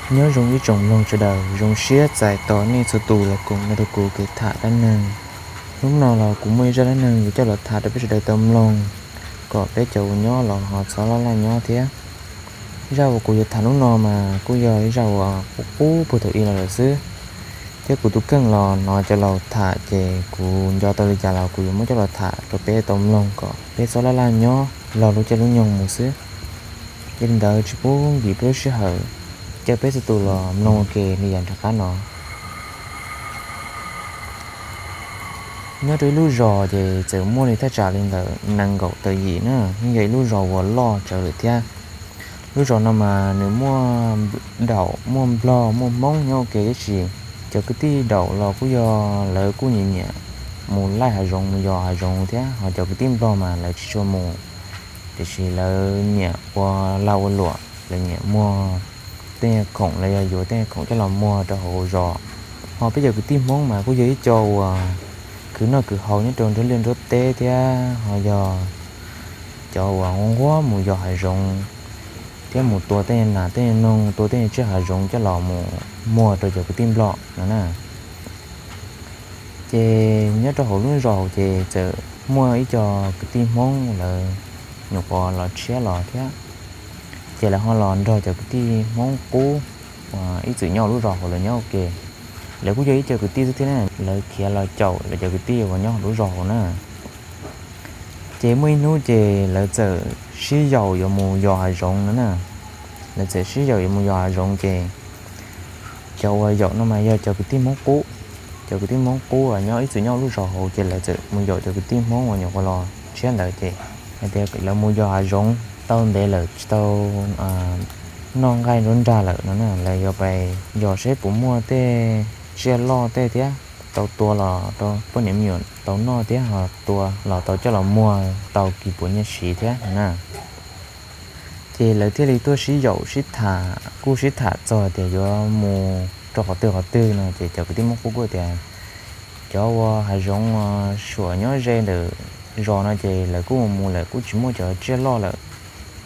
Nyob zoo ib tsoom mloog sawv daws, zoo siab txais tos nej txhua tus los koom nrog rau kuv kev tham dab neeg. Hnub no los kuv muaj ib zaj dab neeg yuav coj los tham rau peb sawv daws tau mloog, kom peb cov uas nyob los ho txhob laj laj nyob thiab. Zaj uas kuv yuav tham hnub no mas kuj yog ib zaj uas qub qub puag thaum ub los lawm xwb, thiab kuv tus kheej los hnov cov laus tham ces kuv nco tau li cas los kuv yuav muab coj los tham rau peb tau mloog kom peb txhob laj laj nyob, los lub caij lub nyoog mus xwb. Yog li ntawd tsis pub nkim peb lub sij hawm, caw peb txhua tus los mloog ua ke li yam nram qab no. Nyob rau ib lub zos ces txawm muaj li thaj tsam li ntawm nees nkaum tawm yim na, yeej yog ib lub zos uas loj tsawv lawm thiab. Lub zos no mas nws muaj daum, muaj nplog, muaj hmoob nyob ua ke, tiam sis cov kwv tij daum los kuj yog lawv kuj nyiam nyiam mus laij hav zoov mus yos hav zoov thiab, ho cov kwv tij nplog mas lawv tsis tshua mus, tiam sis lawv nyiam ua lag ua luam, lawv nyiam muag tej khoom los yog yuav tej khoom coj los muag rau hauv zos. Ho peb cov kwv tij hmoob mas kuj yog ib co uas khwv noj khwv haus nyob rau nruab liaj nruab teb thiab, ho yog cov uas nquag nquag mus yos hav zoov thiab mus tua tej nas tej noog, tua tej tsiaj hav zoov coj los mus muag rau cov kwv tij nplog no na. Ces nyob rau hauv lub zos ces txawm muaj ib co kwv tij hmoob lawv nyuam qhuav los tshiab los thiab, ces lawv ho los nrog cov kwv tij hmoob qub uas ib txwm nyob lub zos hauv lawv nyob ua ke. Lawv kuj yog ib co kwv tij xwb thiab na, lawv khiav los caum lawv cov kwv tij uas nyob hauv lub zos hauv na. Ces muaj ib hnub ces lawv txawm sib yaum yuav mus yos hav zoov no na. Lawv txawm sib yaum yuav mus yos hav zoov ces cov uas yaum no mas yog cov kwv tij hmoob qub. Cov kwv tij hmoob qub uas nyob ib txwm nyob lub zos hauv ces lawv txawm mus yaum cov kwv tij hmoob uas nyuam qhuav los tshiab ntawd ces hais tias lawv mus yos hav zoov tau ntev lawm tsis tau noj nqaij nruab nrag lawm no na, lawv yuav pais yos seb puas muaj tej tsiaj loj tej thiab tau tua los rau poj niam me nyuam tau noj thiab ho tua los tau coj los muag tau kis puas nyiaj siv thiab no na. Ces lawv thiaj li tuaj sib yaum sib tham, kuj sib tham txog tias yuav mus rau qhov twg qhov twg no ces cov kwv tij hmoob qub kuj tias cov uas hav zoov suam nyob ze ntawm zos no ces lawv kuj mus mus lawm kuj tsis muaj cov tsiaj loj lawm,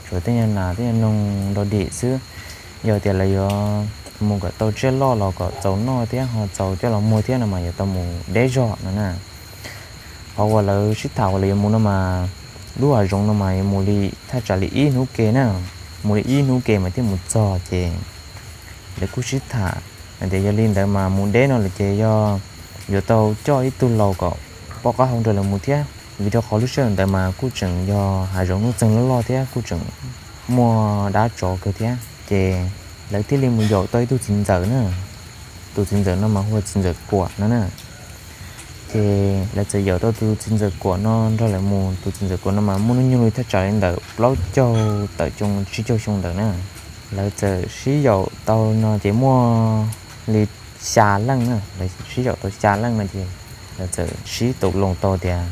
tshuav tej nyuag nas tej nyuag noog nrog dim xwb. Yog tias lawv yuav mus kom tau tsiaj loj los kom txaus noj thiab ho txaus coj los muag thiab no mas yuav tau mus deb zog no na. Qhov uas lawv sib tham uas lawv yuav mus no mas lub hav zoov no mas yuav mus li thaj tsam li ib hnub ke na, mus li ib hnub ke mas thiaj mus txog ces lawv kuj sib tham hais tias yog li ntawd mas mus deb no lawm ces yog yuav tau coj ib tug laus kom poj qab hau nrog lawv mus thiab, vim rau qhov lub sij hawm ntawd mas kuj tseem yog hav zoov nuj txeeg loj loj thiab kuj tseem muaj dab tsov kawg thiab ces lawv thiaj li mus yaum tau ib tug txiv ntxawm na. Tus txiv ntxawm no mas hu ua txiv ntxawm Kuam no na. Ces lawv txawm yaum tau tus txiv ntxawm Kuam no nrog lawv mus. Tus txiv ntxawm Kuam no mas muaj hnub nyoog li thaj tsam li ntawm plaub caug tawm xyoo tsib caug xyoo ntawd na. Lawv txawm sib yaum tau no ces muaj li xya leej na, lawv sib yaum tau xya leej no ces lawv txawm sib tau loo tau tias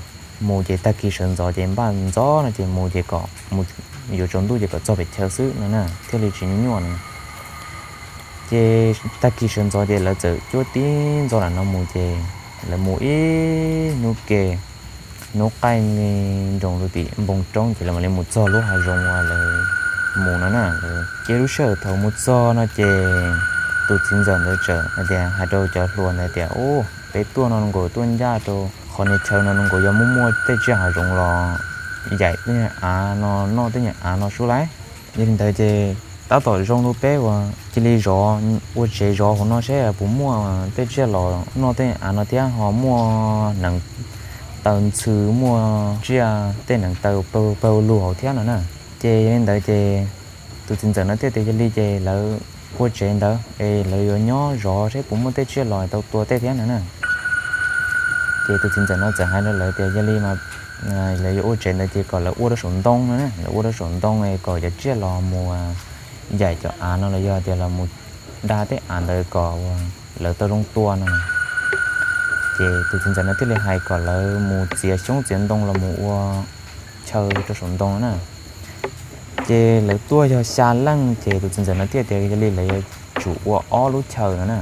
mus ces tag kis sawv ntxov ces npaj ntxov no ces mus ces kom mus yuav tsaus ntuj ces kom txog pem chaw xwb no na thiaj li tsis nyuaj nyuaj no. Ces tag kis sawv ntxov ces lawv txawm cuab tib ntxov lam no mus ces lawv mus ib hnub ke, hnub qaij li nroos rau tim npoo roob ces lawv mam li mus txog lub hav zoov uas lawv mus no na. Ces lub sij hawm thaum mus txog no ces tus txiv ntxawm ntawd txawm hais tias, hais rau cov hluas ntawd tias, Ub, peb tuaj no nkaus tuaj ncaj rau qhov niag chaw no nkaus yog muaj muaj tej tsiaj hav zoov los yaim tej nyuag av no noj tej nyuag av no sub laiv. Yog li ntawd ces tab tom zoo rau peb uas cia li zov, ua tsev zov hauv no seb puas muaj tej tsiaj los noj tej av no thiab ho muaj neev taw ntxhw, muaj tsiaj tej neev taw pawg lug hauv thiab no na. Ces yog li ntawd ces tus txiv ntxawm no thiaj tias yog li ces lawv ua tsev ntawd es lawv yuav nyob zov seb puas muaj tej tsiaj los tau tua tej thiab no na. Ces tus txiv ntxawm no txawm hais rau lawv tias yog li mas lawv yuav ua tsev ntawd ces kom lawv ua rau saum ntoo no na, lawv ua rau saum ntoo kom cov tsiaj los mus yaim cov av no los yog tias los mus da tej av ntawd kom lawv tau zoo tua no. Ces tus txiv ntxawm no thiaj li hais kom lawv mus txiav xyoob txiav ntoo los mus ua chaw rau saum ntoo na. Ces lawv tuaj yog xya leej ces tus txiv ntxawm no thiaj tias yog li lawv yuav tsum ua ob lub chaw no na.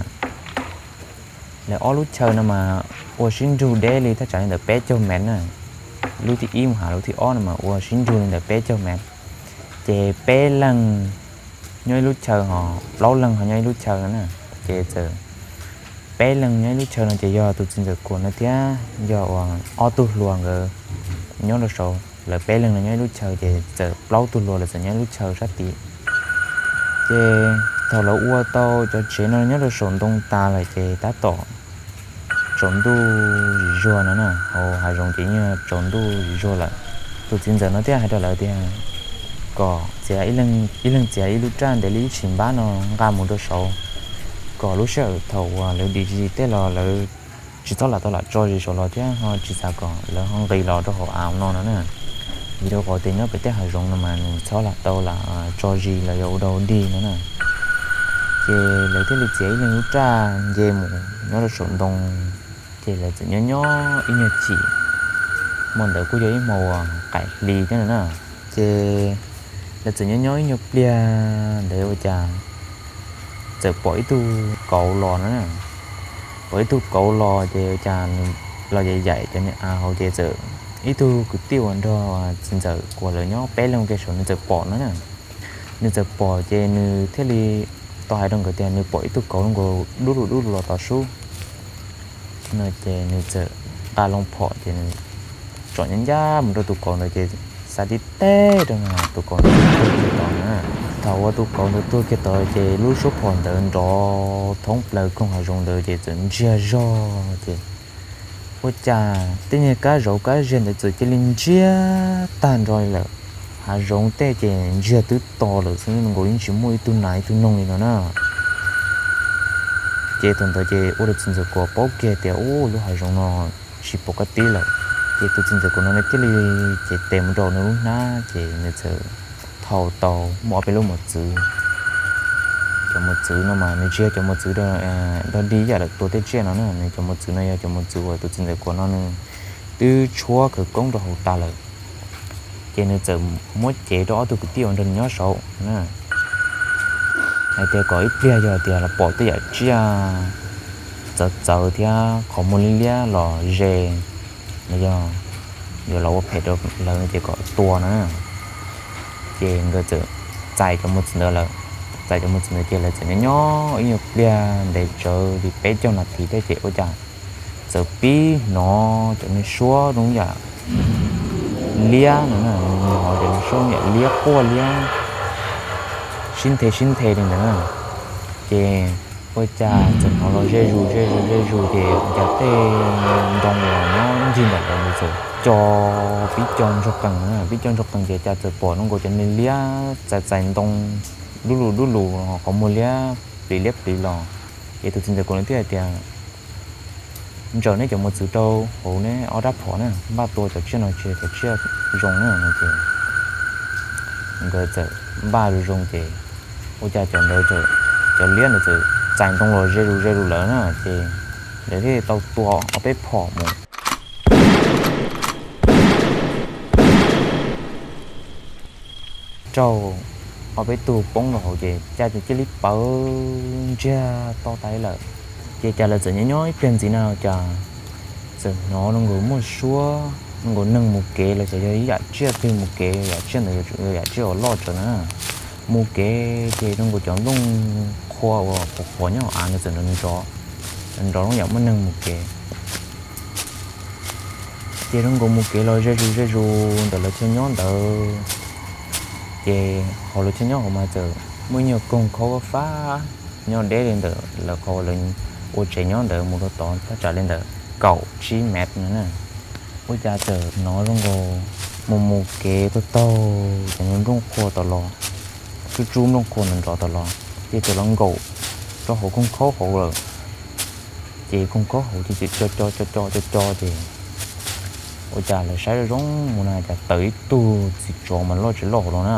Lawv ob lub chaw no mas ua sib nrug deb li thaj tsam li ntawm peb caug mev na. Lub thib ib mus hais lub thib ob no mas ua sib nrug li ntawm peb caug mev. Ces peb leeg nyob ib lub chaw ho plaub leeg ho nyob ib lub chaw no na. Ces txawm peb leeg nyob ib lub chaw no ces yog tus txiv ntxawm Kuam no thiab yog uas ob tug hluas nkawd nyob rau saud. Lawv peb leeg no nyob ib lub chaw ces txawm plaub tug hluas lawv txawm nyob ib lub chaw sab tid. Ces thaum lawv ua tau cov tsev no nyob rau saum ntoo tas lawm ces tab tom tsaus ntuj zim zuag no na, hauv hav zoov ces yeej tsaus ntuj zim zuag lawm. Tus txiv ntxawm no thiaj hais rau lawv tias kom txiav, ib leeg txiav ib lub raj ntev li ib tshim npab no nqa mus rau saud, kom lub sij hawm thaum uas lawv dim zis tej los lawv tsis txhob lam tau lam tso zis saud los thiab ho tsis xav kom lawv ho nqis los rau hauv av no no na. Vim rau qhov tias nyob pem tej hav zoov no mas nws txhob lam tau lam tso zis los yog ua dog dig no na. Ces lawv thiaj li txiav ib leeg lub raj nce mus nyob rau saum ntoo. Ces lawv txawm nyob nyob ib nyuag chim, hmo ntawd kuj yog ib hmo uas qaim hli thiab no na. Ces lawv txawm nyob nyob ib nyuag pliag ntawd ua cas txawm pom ib tug kauv los no na. Pom ib tug kauv los ces ua cas nws los yaim yaim cov niag av hauv ces txawm ib tug kwv tij uas nrog txiv ntxawm Kuam lawv nyob peb leeg ua ke saud nws txawm pom no na. Nws txawm pom ces nws thiaj li tau hais rau nkawd tias nws pom ib tug kauv zoo nkaus dub lug dub lug los tod sub no. Ces nws txawm nqa loo phom ces nws tsom ncaj ncaj mus rau tus kauv ntawd ces xa tib teg rau tus kauv ntawd tuag kiag tod na. Thaum uas tus kauv ntawd tuag kiag tod ces lub suab phom ntawd nrov thoob plaws koog hav zoov ntawd ces txawm ntsiag zog ces ua cas tej niag kab zauv kab ziag ntawd txawm cia li ntsiag tag nrho li lawm. Hav zoov tej ces ntsiag twb to lawm xwb, zoo nkaus yeej tsis muaj ib tug nas ib tug noog li no na. Ces thaum ntawd ces ua rau txiv ntxawm Kuam paub kiag tias ub, lub hav zoov no tsis pom kab tib lawm. Ces tus txiv ntxawm Kuam no nws thiaj li cev tes mus rau nws lub hnab ces nws txawm thau tau muaj ob peb lub mos txwv. Cov mos txwv no mas nws tsis yog cov mos txwv dog dig ib yam lawm tua tej tsiaj no na, nws cov mos txwv no yog cov mos txwv uas tus txiv ntxawm Kuam no nws twb tshuab khawv koob rau hauv tas lawm. Ces nws txawm muab cev rau ob tug kwv tij uas nrog nws nyob saud na, hais tias kom ib pliag yog tias los pom tej yam tsiaj txawv txawv thiab qhov muag liab liab los ze, los yog yuav los ua phem rau lawv no ces kom tua na. Ces nkawd txawm txais cov mos txwv ntawd lawm. Txais cov mos txwv ntawd ces lawv txawm nyob nyob ib nyuag pliag ntev tsawv li peb caug nas this thiab ces ua cas txawm pib hnov cov niag suab zoo yam liab no na, hnov cov niag suab zoo yam liab quaj liab sib nthe sib nthe li ntawd na. Ces ua cas txawm hnov los ze zus ze zus ze zus ces ua cas tej ntoo uas nyob ncig ntawm lawv ntawd txawm co, pib co ntsoog qees na, pib co ntsoog qees ces cas txawm pom zoo nkaus cov niag liab txais txais ntoo dub lug dub lug, qhov muag liab pliv liab pliv los. Ces tus txiv ntxawm Kuam nws thiaj hais tias, ntsaws neb cov mos txwv rau hauv neb ob rab phom na, npaj tua cov tsiaj no tsis yog cov tsiaj zoo na no ces nkawd txawm npaj zoo zoo ces ua cas cov ntawd, cov liab ntawd txawm txais ntoo los ze zus ze zus lawm na ces lawv thiaj tau tua ob peb phom mus rau ob peb tug poob rau hauv ces cas ces cia li pawv ntsiag to tas li lawm. Ces cas lawv txawm nyob nyob ib pliag ntxiv na cas txawm hnov zoo nkaus muaj suab zoo nkaus neeg mus kev los xyov yog ib yam tsiaj twg mus kev, yam tsiaj ntawd yog yam tsiaj uas loj tsawv na. Mus kev ces zoo nkaus cov nplooj qhua uas qhuav qhuav nyob hauv av ntawd txawm nrov nrov, nrov zoo yam muaj neeg mus kev. Ces zoo nkaus mus kev los ze zus ze zus ntawm lawv chaw nyob ntawd. Ces hauv lawv chaw nyob hauv mas txawm muaj ib nyuag koog khaub fab nyob deb li ntawm lawv qhov uas lawv ua tsev nyob ntawd mus rau tod thaj tsam li ntawm kaum tsib mev no na. Ua cas txawm hnov zoo nkaus mus mus kev taug taug cov nplooj qhua tom los, tsub tsub nplooj qhua nrov nrov tom los, ces txawm los nkaum rau hauv koog khaub hauv lawm. Ces koog khaub hauv ces txawm co co co co co co ces ua cas lawv saib zoo zoo mus na cas tawm ib tug txiv tsov mas loj tsis loj hauv los na.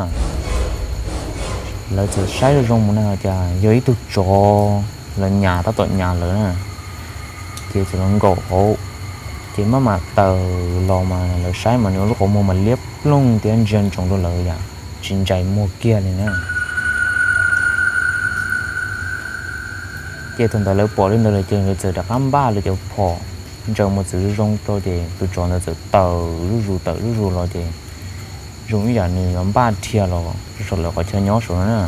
Lawv txawm saib zoo zoo mus na cas yog ib tug tsov, lawv nyas tab tom nyas lawv na. Ces txawm los nkaum hauv, ces maj mam tawm los mas lawv saib mas nws lub qhov muag mas liab ploog thiab ntsia ntsoov rau lawv yam tsis ntsais muag kiag li na. Ces thaum ntawd lawv pom li ntawd lawm ces lawv txawm rov qab npaj lawv cov phom, ntsaws mos txwv zoo zoo rau ces tus tsov ntawd txawm tawm zuj zus tawm zuj zus los ces zoo ib yam nws yuav npaj dhia los saum lawv qhov chaw nyob saud no na.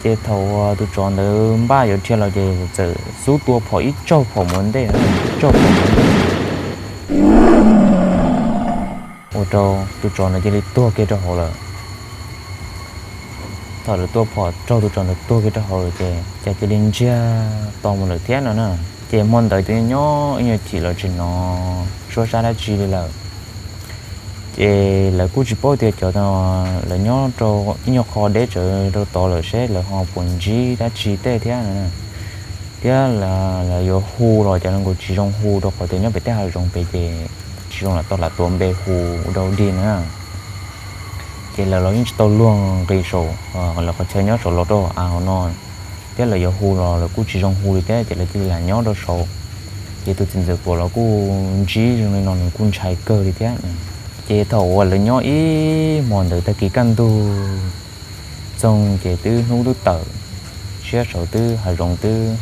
Ces thaum uas tus tsov ntawd npaj yuav dhia los ces txawm xub tua phom ib tsaug phom mus ntej, tsaug phom mus ntej, ua rau tus tsov ntawd cia li tuag kiag rau hauv lawm. Thaum lawv tua phom raug tus tsov ntawd tuag kiag rau hauv lawm ces cas cia li ntsiag to mus lawm thiab no na. Ces hmo ntawd ces nyob ib nyuag chim los tsis hnov suab sab dab tsi li lawm. Ces lawv kuj tsis paub tias cov, lawv nyob rau ib nyuag qho deb tsawv rau tod lawm seb lawv ho puas ntsib dab tsi tej thiab no. Thiab lawv yuav hu los cov no nkaus tsis zoo hu rau qhov tias nyob pem tej hav zoov pem ces tsis zoo lam tau lam tuav npe hu ua dau dig na. Ces lawv los yeej tsis tau luag nqis saum lawv qhov chaw nyob saum los rau av hauv no, thiab lawv yuav hu los lawv kuj tsis zoo hu li thiab ces lawv cia li lam nyob rau saud. Ces tus txiv ntxawm kuam los kuj ntsib zoo li no nws kuj ntshai kawg li thiab. Ces thaum uas lawv nyob ib hmo ntawd tag kis kaj ntug txoog ces twb hnub twb tawm, siab saud twb hav zoov twb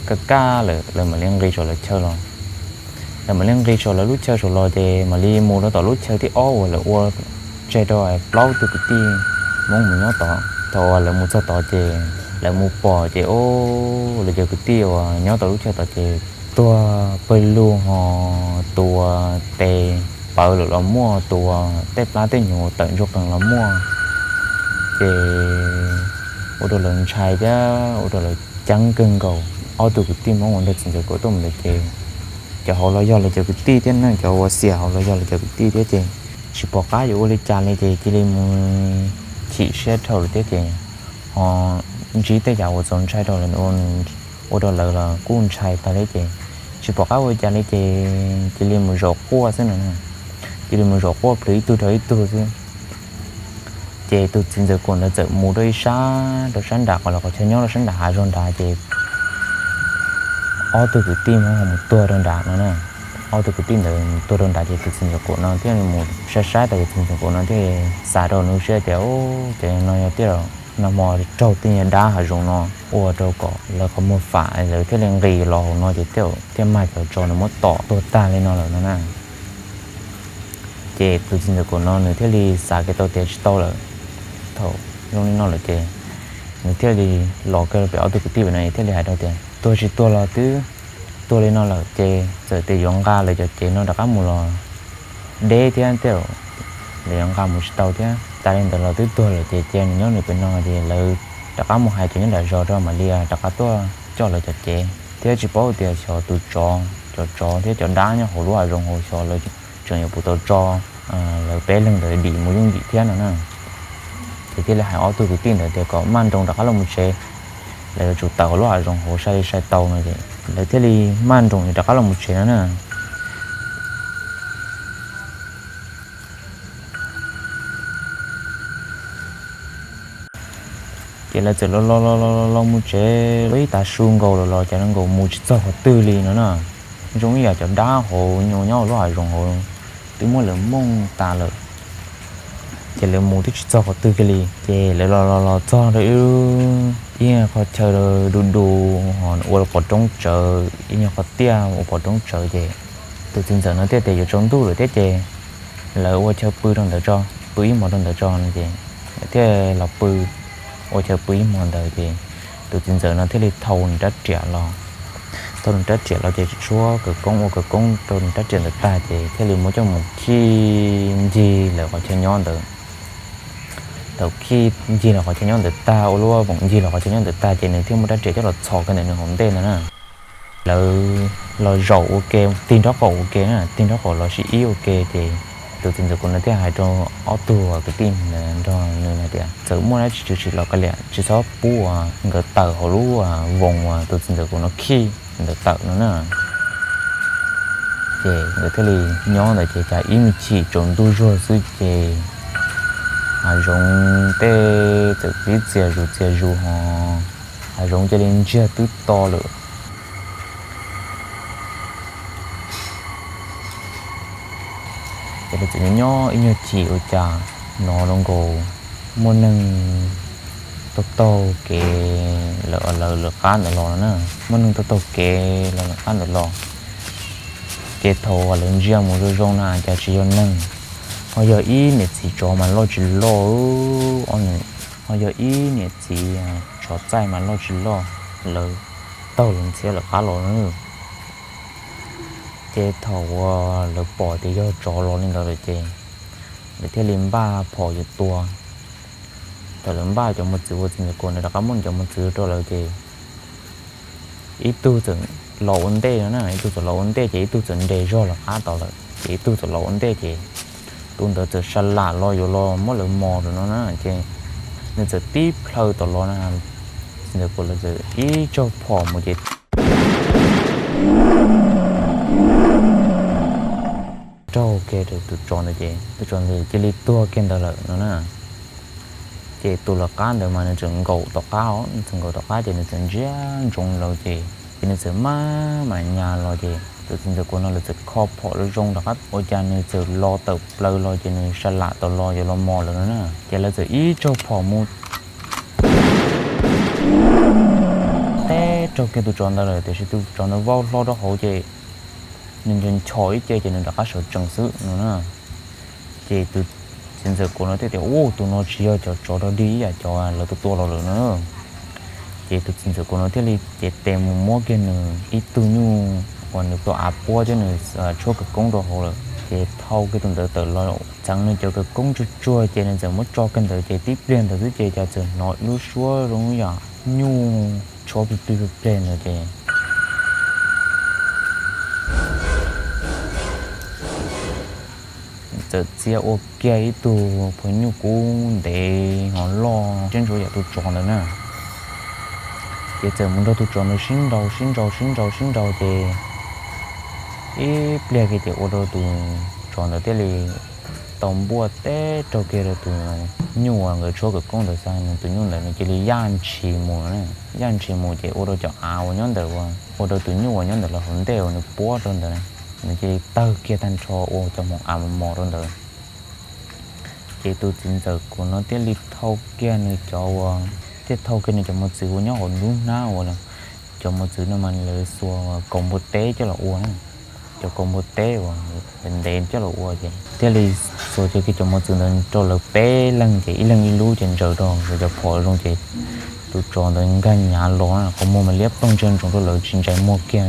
kaj kaj lawm, lawv mam li nqis saum lawv chaw los. Lawv mam li nqis saum lawv lub chaw saum los ces mam li mus rau tom lub chaw thib ob uas lawv ua tseg rau plaub tug kwv tij Hmoob mus nyob tod. Thaum uas lawv mus txog tod ces lawv mus pom ces o, lawv cov kwv tij uas nyob tom lub chaw tod ces tuag pawg lug ho, tus uas tes pawv lawm los muaj, tus uas tej plab tej nyuv tawm ntsuag qees los muaj. Ces ua rau lawv ntshai thiab ua rau lawv ceeb kawg nkaus. Ob tug kwv tij Hmoob uas nrog txiv ntxawm kuam tuaj mus ntawd ces cov hauv los yog lawv cov kwv tij thiab na, cov uas xiam hauv los yog lawv cov kwv tij thiab ces tsis pom qab yuav ua li cas li ces cia li mus chim siab dhau lawm thiab ces ho ntsib tej yam uas txaus ntshai rau lawv, ua rau lawv los kuj ntshai tag li ces tsis pom qab ua li cas li ces cia li mus zaum quaj xwb no. Cia li mus zaum quaj plhws ib tug dhau ib tug xwb. Ces tus txiv ntxawm kuam ntawd txawm mus rau ib sab, rau sab nram qhov lawv qhov chaw nyob rau sab nram hav zoov nrad ces ob tug kwv tij Hmoob ho mus tuag rau nrad no na. Ob tug kwv tij ntawd mus tuag rau nrad ces tus txiv ntxawm kuam no thiaj li mus saib saib tas tus txiv ntxawm kuam no thiaj li xav rau nws lub siab tias, ces no yog tias nag hmo raug tej nyuag dab hav zoov no ua rau kom lawv qhov muag fam lawv thiaj li nqis los hauv no ces thiaj mag cov tsov nws muab tom tuag tag li no lawm no na. Ces tus txiv ntxawm kuam no nws thiaj li xav kiag tau tias tsis tau lawm. Thaum zoo li no lawm ces nws thiaj li los kiag rau pem ob tug kwv tij pem no thiaj li hais rau tias tuag tsis tuag los twb tuag li no lawm ces txawm tias yuav nqa lawv cov cev no rov qab mus los deb thiab tej zaum lawv yuav nqa mus tsis tau thiab. Tas li ntawd los twb tuag lawm ces cia nws nyob nws pem no ces lawv rov qab mus hais cov nyob nram zos rau mam li rov qab tuaj coj lawv cov cev thiab tsis paub tias xyov tus tsov, cov tsov thiab cov dab nyob hauv lub hav zoov hauv xyov lawv tseem yuav puas tau tso lawv peb leeg ntawd dim mus yooj yim thiab no na. Ces thiaj li hais ob tug kwv tij ntawd tias kom maj nroos rov qab los mus tsev, lawv yuav tsum tawm hauv lub hav zoov hauv sai li sai tau no ces lawv thiaj li maj nroos rov qab los mus tsev no na. Ces lawv txawm los los los los los mus tsev los ib tav su nkaus los los cas nkaus mus tsis txog qhov twg li no na. Zoo ib yam cov dab hauv nyob hauv lub hav zoov hauv twb muab lawv mooj tas lawm. Ces lawv mus twb tsis txog qhov twg kiag li ces lawv los los los txog rau ib qho chaw du du ho ua pov roob tsawv, ib nyuag qhov tiaj ua pov roob tsawv ces tus txiv ntxawm no thiaj tias yuav tsaus ntuj lawm thiab ces lawv ua chaw pw rau ntawd tso, pw ib hmos rau ntawd tso no ces lawv thiaj los pw, ua chaw pw ib hmos ntawd ces tus txiv ntxawm no thiaj li thau nws rab riam los. Thau nws rab riam los ces tshuab khawv koob ua khawv koob rau nws rab riam ntawd tag ces thiaj li muab coj mus khij ncig lawv qhov chaw nyob ntawd. Thaum khij ncig lawv qhov chaw nyob ntawd tag, ua lub voos ncig lawv qhov chaw nyob ntawd tag ces nws thiaj muab rab riam coj los txhos kiag ntawm nws hauv ntej ntag na. Lawv los zaum ua ke, tig nraub qaum ua ke na, tig nraub qaum los sib ib ua ke ces tus txiv ntxawm kuv no thiaj hais rau ob tug kwv tij nrog nws hais tias txawm muaj dab tsi tshwm sim los kav liam, tsis txhob pub uas nkawd tawm hauv lub voos uas tus txiv ntxawm kuv no khij ntawd tawm no na. Ces nkawd thiaj li nyob ntawd ces cas ib me chim tsaus ntuj zuag xwb ces hav zoov tej txawm pib txias zus txias zus ho hav zoov cia li ntsiag twb to lawm. Ces lawv txawm nyob nyob ib nyuag chim ua cas hnov zoo nkaus muaj neeg taug taug kev lawv lawv qab ntawd los no na. Muaj neeg taug taug kev los lawv qab ntawd los. Ces thaum uas lawv ntsia mus zoo zoo na cas tsis yog neeg, ho yog ib niam txiv tsov mas loj tsis loj, ob niam Ho yog ib niam txiv tsov txaij mas loj tsis loj, lawv taug lawv ntxhiab lawv qab los na. Ces thaum uas lawv pom tias yog tsov los li ntawd lawm ces lawv thiaj li npaj phom yuav tua. Thaum lawv npaj cov mos txwv ua, txiv ntxawm Kuam nws rov qab muab cov mos txwv rau lawv ces ib tug txawm los ua ntej no na, ib tug txawm los ua ntej ces ib tug txawm nres zog lawv qab tod lawm ces ib tug txawm los ua ntej ces tus ntawd txawm sa lam los yuav los muab lawv mos lawm no na. Ces nws txawm tib plhaw tom los na, txiv ntxawm Kuam lawv txawm ib tsaug phom mus ces raug kiag rau tus tsov ntawd ces tus tsov ntawd cia li tuag kiag ntawd lawm no na. Ces tus lawv qab ntawd mas nws txawm nkaum tom qab os, nws txawm nkaum tom qab ces nws txawm ntsia ntsoov lawv ces, ces nws txawm maj mam nyas los ces tus txiv ntxawm Kuam no lawv txawm kho phom zoo zoo rov qab ua cas nws txawm los tawm plaws los ces nws sa lam tau los yuav los mos lawm no na. Ces lawv txawm ib tsaug phom mus teb raug kiag tus tsov ntawd lawm tiam sis tus tsov ntawd vau hlo rau hauv ces nws nchos nchos ib ce ces nws rov qab sawv tsees xwb no na. Ces tus txiv ntxawm Kuam no thiaj tias, Ub, tus no tsis yog cov tsov dog dig ib yam cov lawv tua tua los lawm na. Ces tus txiv ntxawm Kuam no thiaj li cev tes mus muab kiag nws ib tug nyuj uas nws tua av puab thiab nws tshuab khawv koob rau hauv lawm ces thau kiag tus ntawd tawm los txheev nws cov khawv koob tsuag tsuag ces nws txawm muab tso kiag ntawd ces tib pliag ntawd xwb ces cas txawm hnov lub suab zoo yam nyuj tshuab plig plig plig plig ntawd ces txawm txia ua kiag ib tug phua nyuj kub ntev ho loj siab ntshua yam tus tsov ntawd na. Ces txawm mus nrog tus tsov ntawd sib nraus sib nraus sib nraus sib nraus ces ib pliag kiag ces ua rau tus tsov ntawd thiaj li tau npuaj teb raug kiag rau tus nyuj uas nkawd tshuab khawv koob ntawd xa nws tus nyuj ntawd nws cia li yaj ntshis mus, yaj ntshis mus ces ua rau cov av uas nyob ntawm ua, ua rau tus nyuj uas nyob ntawm lawv hauv ntej uas nws puab rau ntawd nws cia li tawg kiag tag nrho ua cov hmoov av mos mos rau ntawd. Ces tus txiv ntxawm Kuam no thiaj li thau kiag nws cov ua, thiaj thau kiag nws cov mos txwv uas nyob hauv nruab hnab uas, cov mos txwv no mas lawv xuas kaus npua teb coj los ua na, cov kaus npua teb uas ntev coj los ua ces thiaj li xuas kiag cov mos txwv ntawd rau lawv peb leeg ces ib leeg ib lub ces ntsaws rau cov phom zoo ces tus tsov ntawd nkag nyav los na, qhov muag mas liab ploog ntsia ntsoov rau lawv tsis ntsais muag kiag.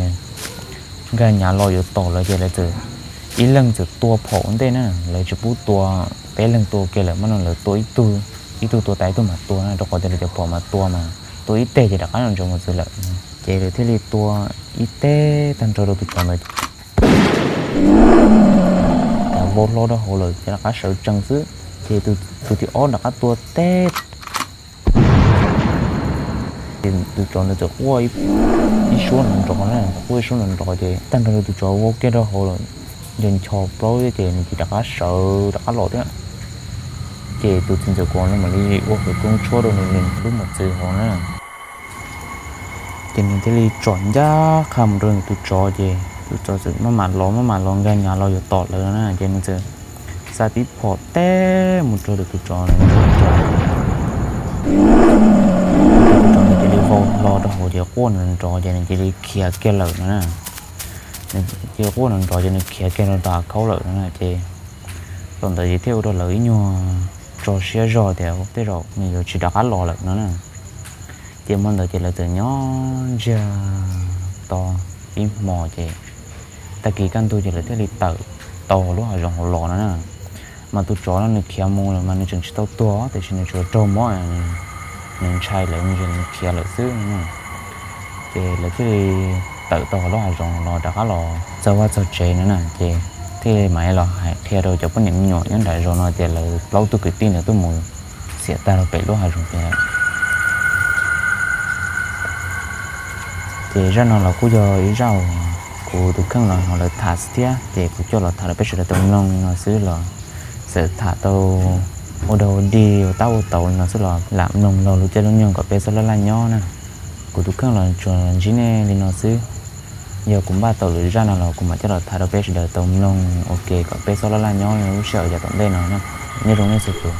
Nkag nyav los yuav tom lawv ces lawv txawm ib leeg txawm tua phom ua ntej na, lawv tsis pub tua peb leeg tua kiag lawm, mas no lawv tua ib tug, ib tug tua tas ib tug mam tua na, rau qhov tias lawv cov phom mas tua mas tua ib teg ces rov qab los ntsaws mos txwv lawm. Ces lawv thiaj li tua ib teg tag nrho rau tus tsov ntawd ces vau hlo rau hauv lawm ces rov qab sawv tsees xwb. Ces tus thib ob rov qab tua teg ces tus tsov ntawd txawm quaj ib suab nrov nrov na, quaj ib suab nrov nrov ces tag nrho rau tus tsov vau kiag rau hauv lawm, nco ncho plaub thiab ces nws cia li rov qab sawv rov qab los thiab. Ces tus txiv ntxawm Kuam no mam li ua khawv koob tshuab rau nws lub mos txwv hauv na. Ces nws thiaj li tsom ncaj qha mus rau tus tsov ces tus tsov txawm maj mam los maj mam los nkag nyav los yuav tom lawv na, ces nws txawm xa tib phom teg mus rau tus tsov ntawd, tus tsov ntawd cia li vau hlo rau hauv ces quaj nrov nrov ces nws cia li khiav kiag lawm no na. Nws cia li quaj nrov nrov ces nws khiav kiag rau tom av khaub lawm no na. Ces thaum ntawd ces thiaj ua rau lawv ib nyuag tso siab zog tias tej zaum nws yuav tsis rov qab los lawm no na. Ces hmo ntawd ces lawv txawm nyob ntsiag to ib hmos ces tag kis kaj ntug ces lawv thiaj li tawm tau hauv lub hav zoov hauv los no na. Mas tus tsov no nws khiav mus lawm mas nws tseem tsis tau tuag tiam sis nws tsuas raug mob, nws ntshai lawv mus ces nws khiav lawm xwb no. Ces lawv thiaj li tawm tau hauv lub hav zoov los rov qab los txog vaj txog tsev no na, ces thiaj li mam li los hais qhia rau cov poj niam me nyuam nyob nram zos no tias lawv plaub tug kwv tij ntawd tuaj mus xiam tag rau pem lub hav zoov tiag lawm. Ces zaj no los kuj yog ib zaj uas kuv tus kheej los ho lawv tham xwb thiab ces kuv coj los tham rau peb sawv daws tau mloog li no xwb los, txawm tham tau ua dog ua dig ua tab ua tau li no xwb los lam mloog laug lub caij lub nyoog kom peb txhob laj laj nyob na. Kuv tus kheej los tsuas ntsib nej li no xwb. Yog kuv npaj tau lwm zaj no los kuv mam coj los tham rau peb sawv daws tau mloog ua ke kom peb txhob laj laj nyob lub sij hawm yav tom ntej no na. Nyob zoo nej txhua tus.